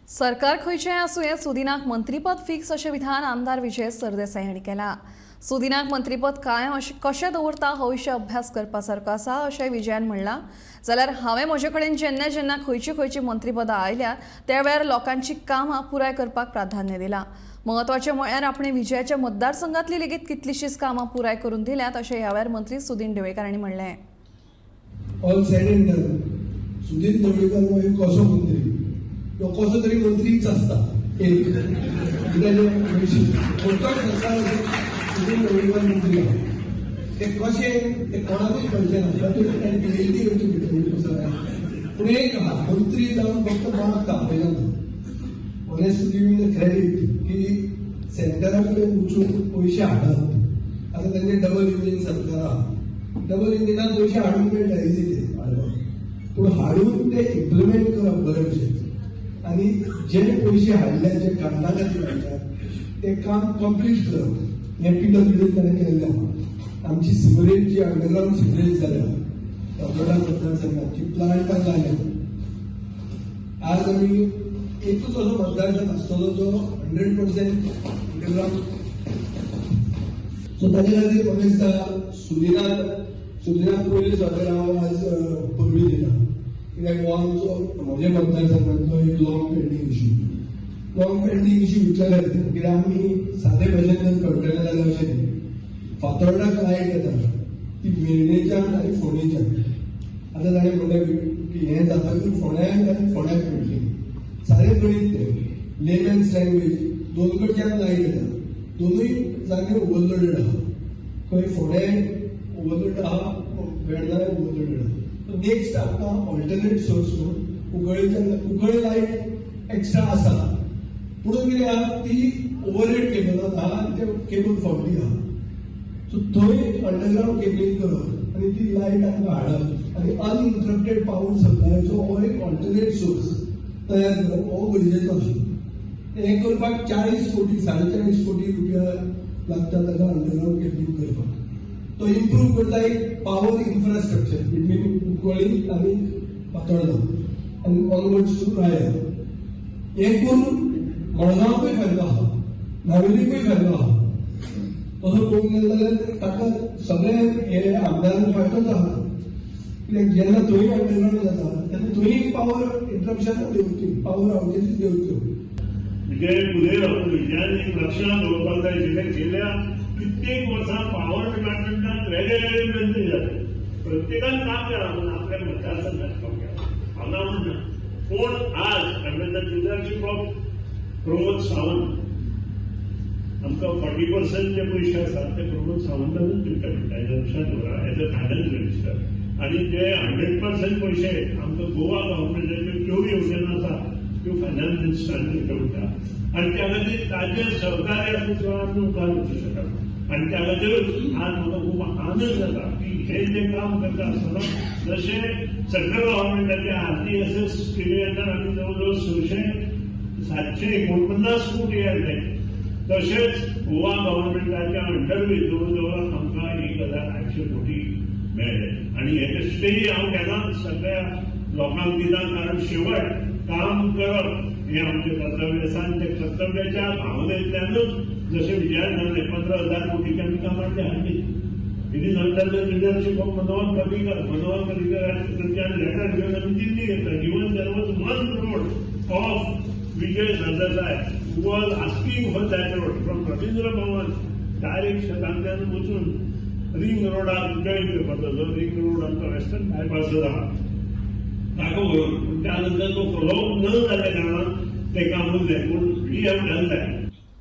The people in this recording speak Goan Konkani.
सरकार खंयचें आसूं येत, सुदिनाक मंत्रीपद फिक्स अशें विधान आमदार विजय सरदेसाय हांणी केलां. सुदिनाक मंत्रीपद कायम अशें कशें दवरता हो विशय अभ्यास करपा सारको आसा अशें विजयान म्हणलां. जाल्यार हांवें म्हजे कडेन जेन्ना जेन्ना खंयची खंयची मंत्रीपदां आयल्यात त्या वेळार लोकांची कामां पुराय करपाक प्राधान्य दिलां. म्हत्वाचें म्हळ्यार आपणें विजयाच्या मतदारसंघातली लेगीत कितलीशींच कामां पुराय करून दिल्यात अशें ह्या वेळार मंत्री सुदीन ढवळीकार हांणी म्हणलें. All said and done, Sudin Dhavalikar हो एक कसो मंत्री, तो कसो तरी मंत्रीच आसता एक. कित्याक खंयचोय सरकार आसूं, सुदीन ढवळीकर मंत्री आहा. ते कशें ते कोणाकूच कळचें ना. तातूंत ताणें पीएचडी करची पडटली. पूण एक आहा, मंत्री जावन फक्त माग तापयना. Honest to give the credit की सेंटरा कडेन वचून पयशे हाडप. आतां तांचे डबल इंजीन सरकार आहा. डबल इंजिनान पयशे हाडूंक मेळटा, इजी ते हाडपाक, पूण हाडून ते इम्प्लिमेंट करप बरे भशेन आनी जे पयशे हाडले, जे कारणां खातीर हाडल्या, ते काम कंप्लीट करप, हें पीडब्ल्यूडीन ताणें केल्लें आहा. आमची सिवरेज जी अंडरग्रावंड सिवरेज जाल्या फातोर्डा मतदारसंघात, प्लांटां जाल्या. आज आमी एकूच असो मतदारसंघ आसतलो जो 100% अंडरग्रावंड. सो ताजे खातीर म्हाका दिसता सुदिनाक पयलीं सगळें हांव आज परबीं दिता, कित्याक हो आमचो म्हज्या मतदारसंघांतलो एक long pending issue. Long pending issue इतल्या खातीर, कित्याक आमी सादे भाशेन जर कळटलें जाल्यार अशें न्ही, फातोर्डाक लायट येता ती वेर्णेच्यान आनी फोंडेच्यान. आतां ताणें म्हणलें की हें जातकच फोंड्याक आनी फोंड्याक मेळटली. सारें गणीत तें, लेमॅन्स लँग्वेज. दोन कडच्यान लायट येता, दोनूय जागे ओवरलोडेड आहा. खंय फोंडें ओवरलोड आहा, वेर्णाय ओवरलोडेड आहा. नेक्स्ट आमकां ऑल्टरनेट सोर्स म्हणून कुंकळीच्यान, कुंकळी लायट एक्स्ट्रा आसा, पुणून कितें आहा, ती ओवरहेड केबलान आहा आनी ते केबल फावटी आहा. सो थंय अंडरग्रावंड केबलिंग करप आनी ती लायट आमकां हाडप आनी अनइंटरप्टेड पावर सप्लायचो हो एक ऑल्टरनेट सोर्स तयार करप हो गरजेचो आशिल्लो. हें करपाक 40 कोटी, 40.5 कोटी रुपया लागता ताका अंडरग्रावंड केबलिंग करपाक. तो इम्प्रूव करता एक पावर इन्फ्रास्ट्रक्चर बिटवीन कुंकळी आनी फातोर्डा आनी ऑनवर्ड्स टू राया. हें करून मडगांवकूय फायदो आहा, नावेलीकूय फायदो आहा. तसो पळोवंक गेलो जाल्यार ताका सगळे हे आमदारांक फायदोच आहा, कित्याक जेन्ना थंय अंडरग्रावंड जाता तेन्ना थंय पावर इंटरप्शन देंवतली, पावर आवटेजीस देंवतल्यो. म्हणजे उलयलो, पूण विजयान एक लक्षात दवरपाक जाय आशिल्लें, गेल्या कित्येक वर्सां पावर डिपार्टमेंटात वेगळे वेगळे मंत्री जाले. प्रत्येकान काम केलां, पूण आपल्या मतदारसंघात काम केलां हांव ना म्हणना. पूण आज under the leadership of Pramod Sawant आमकां 40% जे पयशे आसात ते प्रमोद सावंतानूच दिवचे पडटा, हें लक्षात दवरा, एज अ फायनान्स मिनिस्टर. आनी जे 100% पयशे आमकां गोवा गव्हर्मेंटाच्यो ज्यो येवजण आसा त्यो फायनान्स मिनिस्टरान दिवच्यो पडटा आनी त्या खातीर ताजें सहकार्य आसलें शिवाय आमी मुखार वचूं शकना. आनी त्या खातीरूच आज म्हाका खूब आनंद जाता की हे जे काम करता आसतना जशें सेंट्रल गव्हर्मेंटाचे आरडीएसएस स्किमी अंडर आमी जवळ जवळ 600, 749 कोटी हाडले, तशेंच गोवा गव्हर्मेंटाच्या अंडरवे जवळ जवळ आमकां 1800 कोटी मेळ्ळे. आनी हेजे श्रेय हांव केन्नाच सगळ्या लोकांक दिता, कारण शेवट काम करप हें आमचें कर्तव्य आसा. आनी त्या कर्तव्याच्या भावनेंतल्यानूच जशें विजयान सांगलें, 15,000 कोटीची आमी कामां हाडली. It is under the leadership of Manohar Parrikar. Manohar Parrikar कडच्यान लेटर घेवन आमी दिल्ली घेतला. Even there was one road of Vijay Sardesai who was asking for that road from Ravindra Bhavan direct शेतांतल्यान वचून रिंग रोडाक जॉईन करपाचो, जो रिंग रोड आमचो वेस्टर्न बायपास आहा ताका व्हरून. पूण त्या नंतर तो फॉलोअप न जाल्ल्या कारणान तें काम उरलें, पूण we have done that.